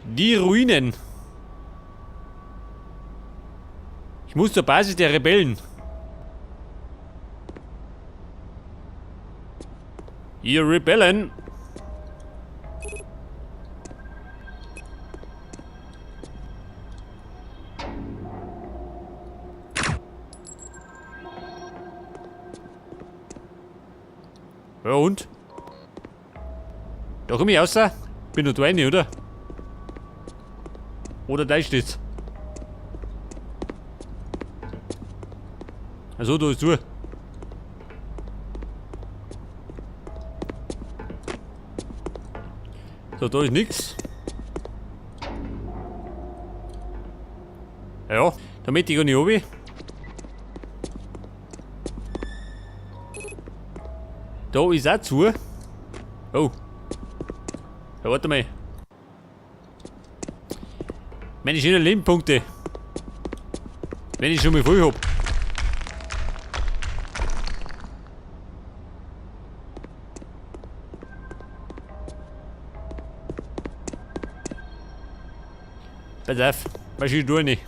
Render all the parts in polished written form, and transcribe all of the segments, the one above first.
Die Ruinen. Ich muss zur Basis der Rebellen. Ihr Rebellen. Ja und? Da komm ich raus. Bin nur da rein, oder? Oder da steht's. Also da ist zu. So, da ist nix. Ja, damit ich gar nicht runter. Da ist auch zu. Oh. Ja, warte mal. Meine schönen Lebenpunkte. Wenn ich schon mal voll hab. Pass auf, was ich tue nicht.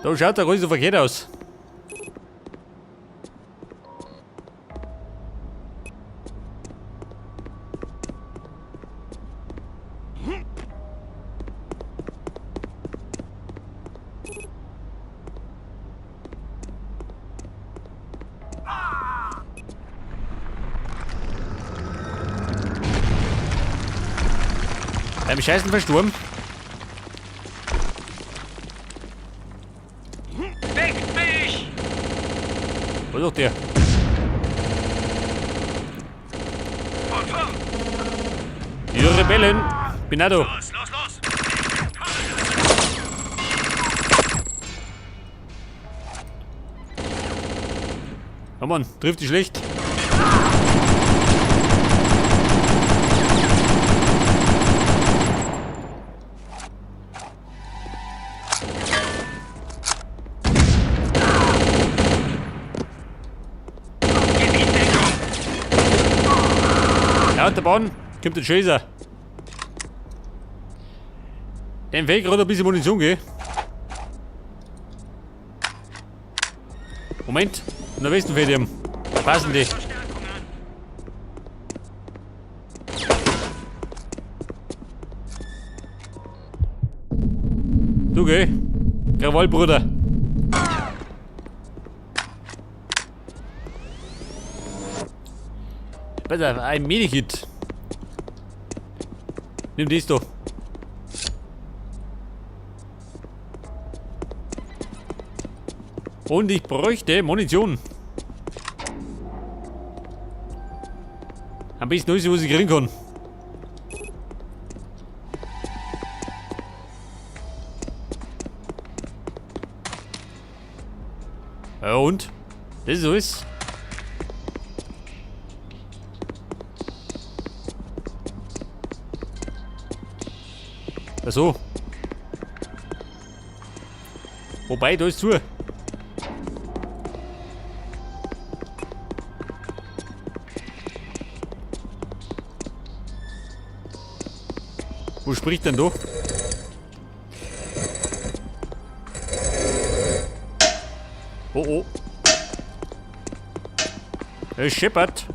Da schaut der alles so verkehrt aus. Beim Scheißen verstorben. Deckt mich! Wo ist doch der? Die Rebellen! Bin auch da. Los, los, los! Ja Mann, trifft dich schlecht. Gib ihm Deckung! Ja, und der Bahn kommt der Chaser. Den Weg gerade ein bisschen Munition, gell? Moment, in der Westen fehlt ihm. Passen die. Verstärkung an! Du, gell? Jawohl, Bruder. Pass auf, ein Medikit. Nimm das doch. Und ich bräuchte Munition. Am besten alles, was ich kriegen kann. Ja und? Das ist alles. Ach so. Wobei, da ist zu. Wo spricht denn da? Oh oh. Es scheppert.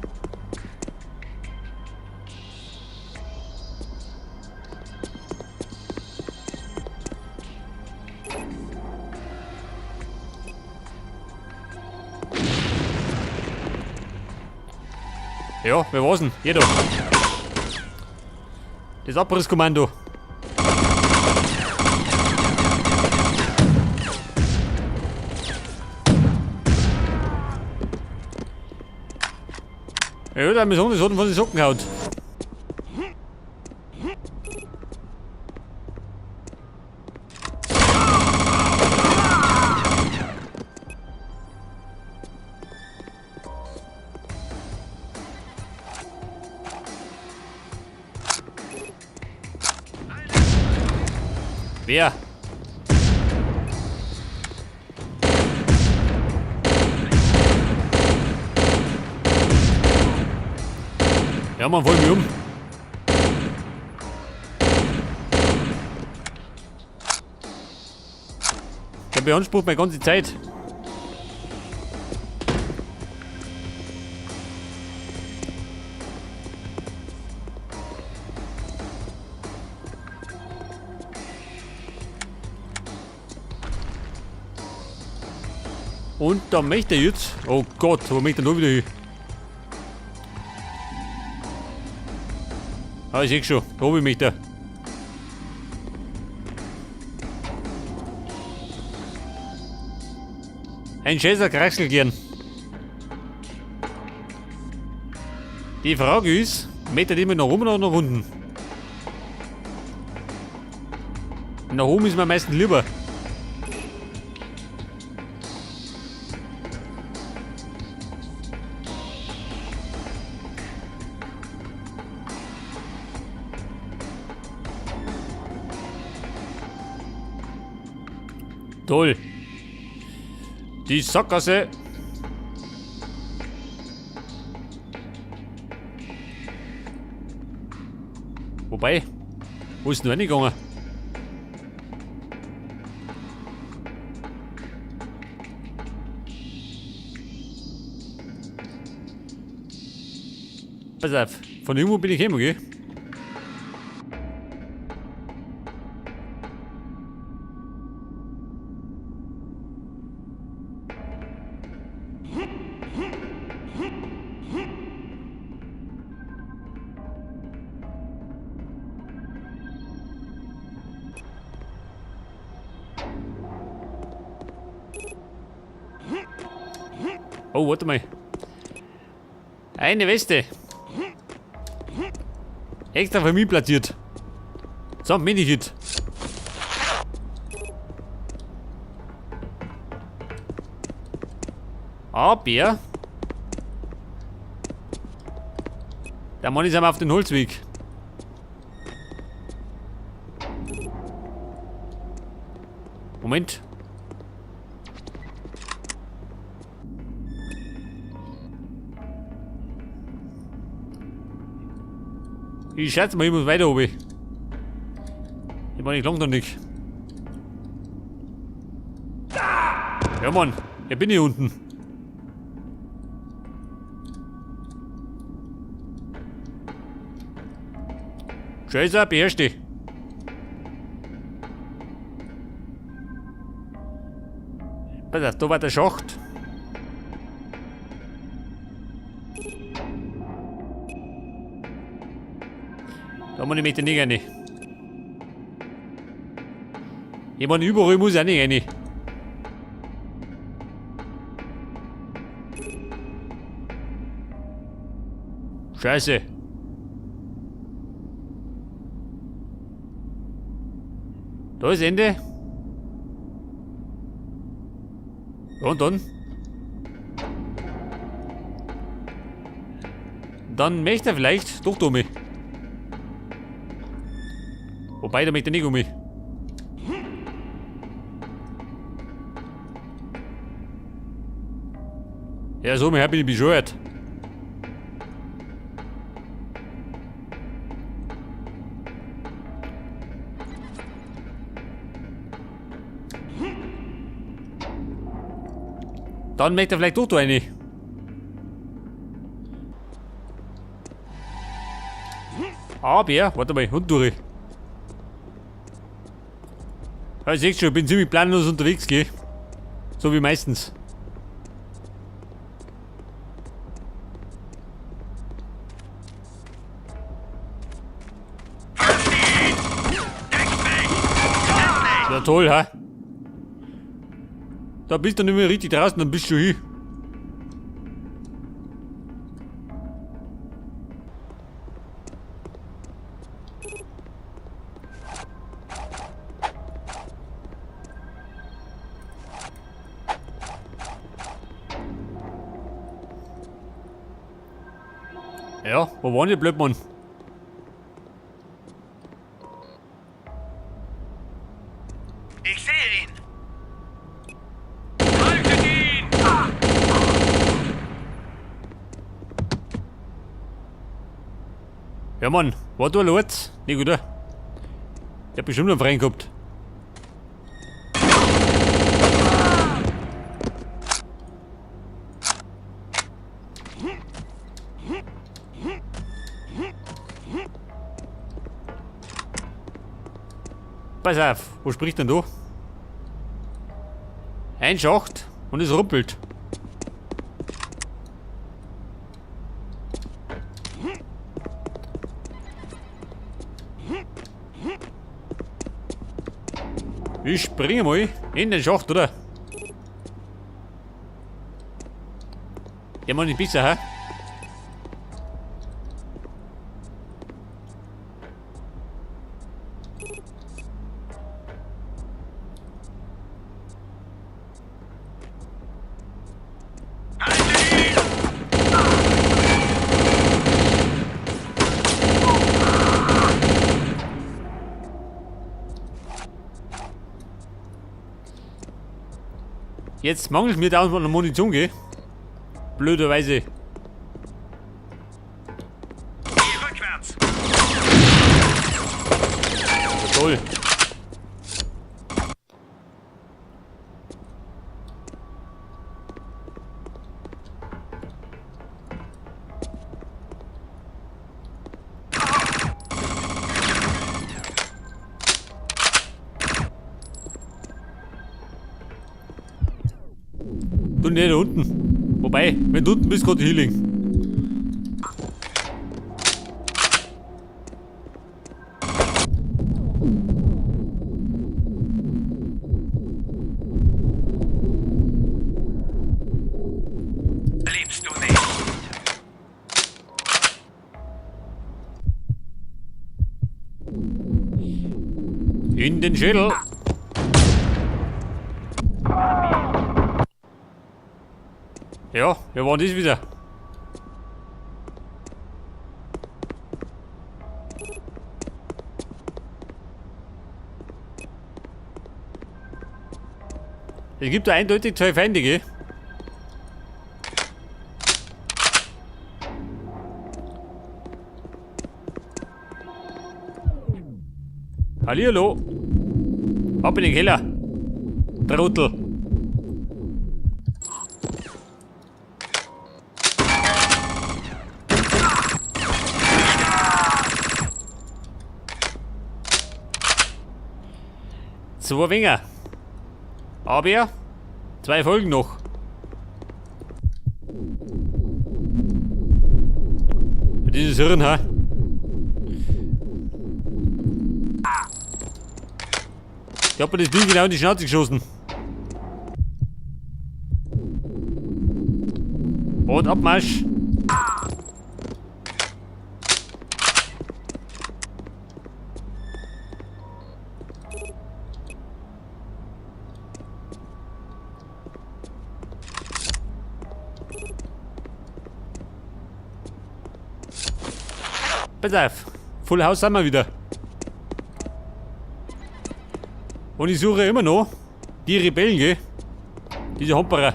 Ja, wer war's denn? Hier da. Das Abrisskommando. Ja, da müssen wir das von den Socken haut. Wer? Ja, man, wollen wir um. Der beansprucht meine ganze Zeit. Und da möchte er jetzt. Oh Gott, wo möchte er noch wieder hin? Ah, ich seh schon. Da oben möchte er. Ein schöner Kraxel gern. Die Frage ist, möchte er immer nach oben oder nach unten? Nach oben ist mir am meisten lieber. Toll. Die Sackgasse. Wobei, wo ist denn reingegangen? Pass auf, von irgendwo bin ich gekommen, gell? Oh, warte mal. Eine Weste. Extra für mich platziert. So, Medikit. Aber der Mann ist einmal auf den Holzweg. Moment. Ich schätze mal, ich muss weiter oben. Ich meine, ich lang noch nicht. Ja, Mann, ich bin hier unten. Scheiße, beherrsch dich. Pass auf, da war der Schacht. Da muss ich mich nicht rein. Ich meine, überall muss ich auch nicht rein. Scheiße. Da ist Ende. Ja, und dann? Dann möchte er vielleicht doch da um mich. Wobei, da möchte er nicht um mich. Ja, so, mir bin ich bescheuert. Dann möchte er vielleicht doch da rein. Aber, warte mal, und durch. Ja, ich seh schon, ich bin ziemlich planlos unterwegs, gell? So wie meistens. Ja, toll, hä? Da bist du nicht mehr richtig draußen, dann bist du hin. Ja, wo waren die Blödmann? Ich sehe ihn. Haltet ihn! Ja Mann, war da los? Nicht gut, oder? Ich hab bestimmt noch einen Freien gehabt. Pass auf, wo spricht denn du? Ein Schacht und es rumpelt. Ich springe mal in den Schacht, oder? Der macht nicht besser, hä? Jetzt mangelt mir da an Munition, gell? Blöderweise. Geh rückwärts. Toll. Du, ne, da unten. Wobei, wenn du unten bist, gerade Healing. Lebst du nicht? In den Schädel. Ja, wir waren das wieder. Es gibt da eindeutig zwei Feinde, gell? Hallihallo. Ab in den Keller. Trottel. Zwei Winger. Aber zwei Folgen noch. Dieses Hirn, ha? Ich hab mir das Ding genau in die Schnauze geschossen. Und Abmarsch. Pass auf. Full House sind wir wieder. Und ich suche immer noch die Rebellen, gell? Diese Homperer.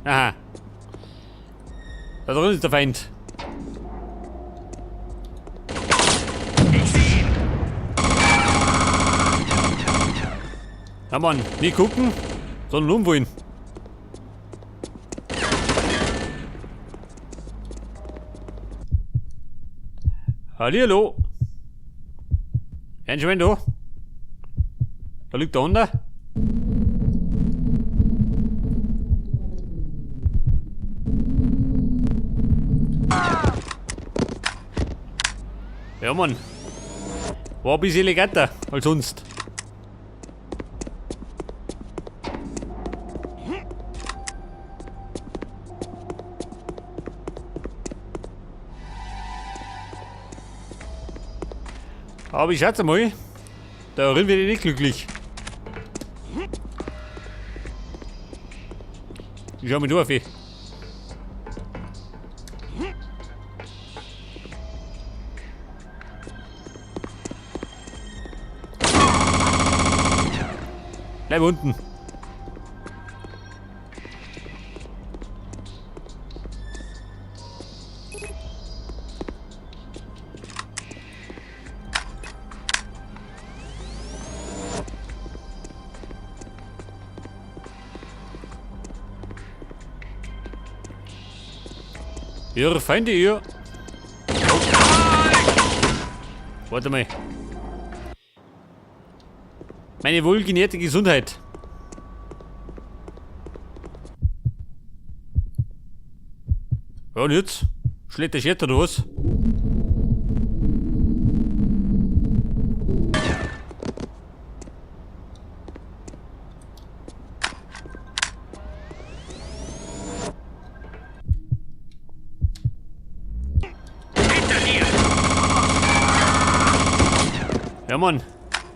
Aha. Da drin ist der Feind. Ich sehe ihn. Na Mann, nicht gucken, sondern umwollen. Hallihallo. Ein Schwein da. Da liegt der andere. Ja Mann. War ein bisschen eleganter als sonst. Aber ich schätze mal, darin werde ich nicht glücklich. Ich schau mich durch, ey. Bleib unten. Ihr Feinde, ihr. Oh. Warte mal. Meine wohlgenährte Gesundheit. Ja, und jetzt? Schlägt der Schert oder was? Hinter dir! Ja, Mann.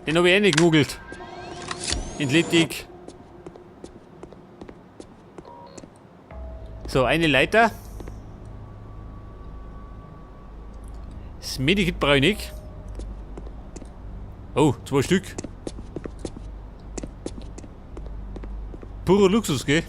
Den hab ich eh nicht genugelt. Entledigt. So, eine Leiter. Das Medikit brauche ich nicht. Oh, 2 Stück. Purer Luxus, gell?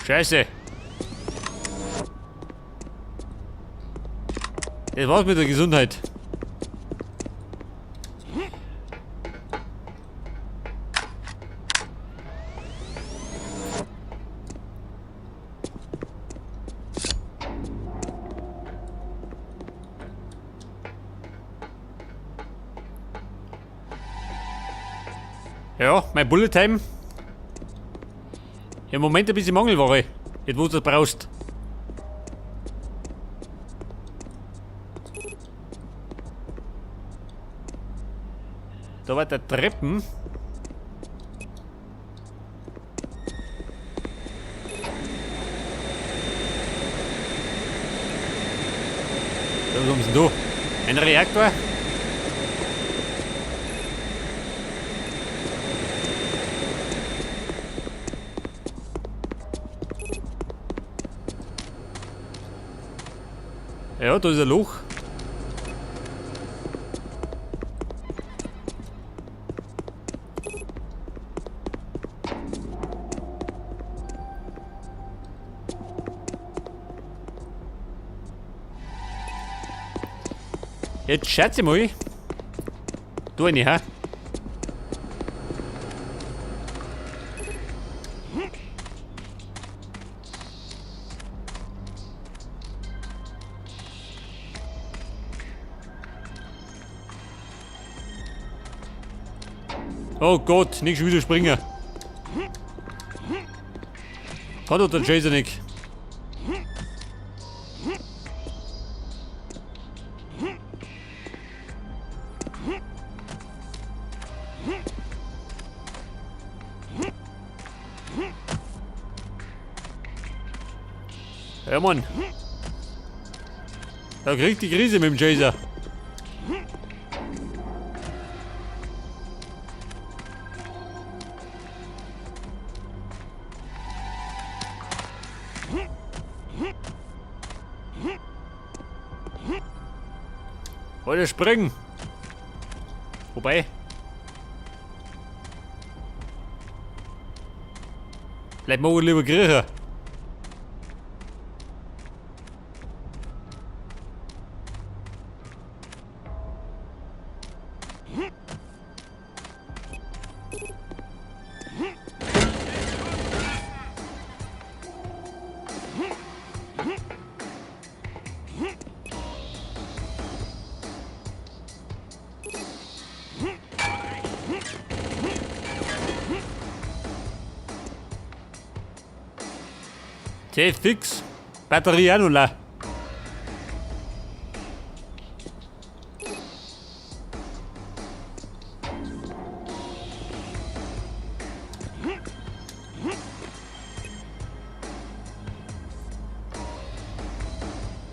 Scheiße. Das war's mit der Gesundheit. Ja, mein Bullet Time. Im Moment ein bisschen Mangelware. Jetzt wo du das brauchst. Da war der Treppen. Da, was haben sie denn da? Ein Reaktor? Ja, da ist ein Loch. Jetzt schätze mal. Du eine, hä? Oh Gott, nicht schon wieder springen. Hat doch der Jason nicht. Ja, Mann. Da kriegt die Krise mit dem Chaser. Heute springen. Wobei. Bleib mal lieber kriechen. Fix. Batterie auch noch leer.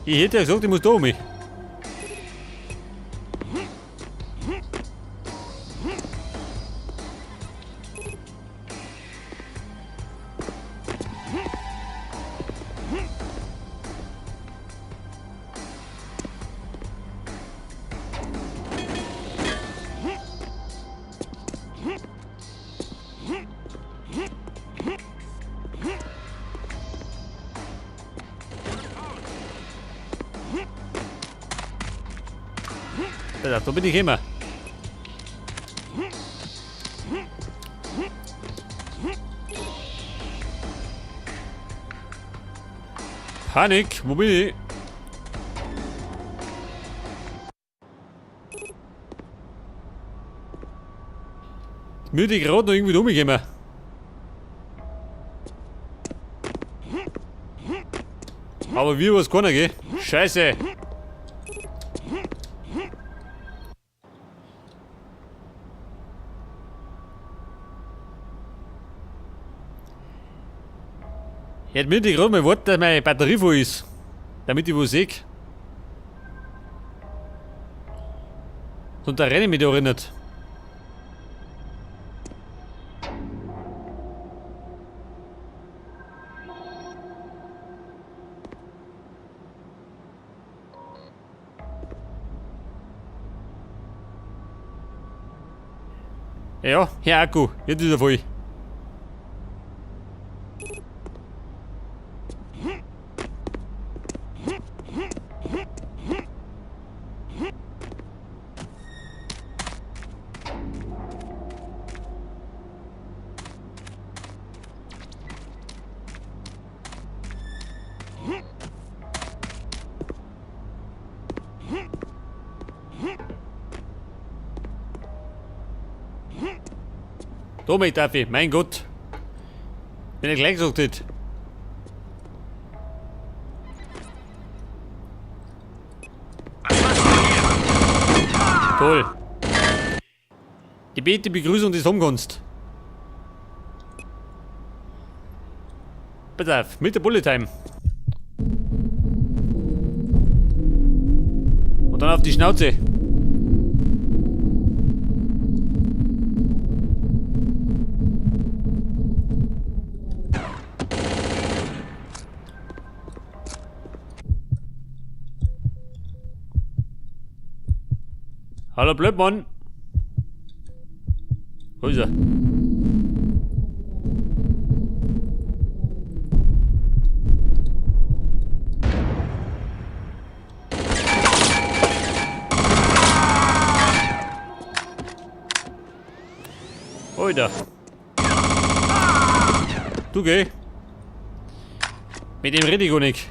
Ich hätte ja gesagt, ich muss da um mich. Da bin ich immer. Panik, wo bin ich? Mir die gerade noch irgendwie umgekommen. Aber wie was keiner, gell? Scheiße! Ich hätte mir die gerade mal warten, dass meine Batterie voll ist. Damit ich was sehe. Und da renne ich mich da nicht. Ja, Herr Akku, jetzt ist er voll. Da, mein Taffi, mein Gott. Wenn ich gleich gesagt hätte. Toll. Die bete Begrüßung des haben. Pass auf, mit der Bullet Time. Und dann auf die Schnauze. Hallo Blödmann. Wo ist er? Oida. Du geh. Mit dem rede ich gar nicht.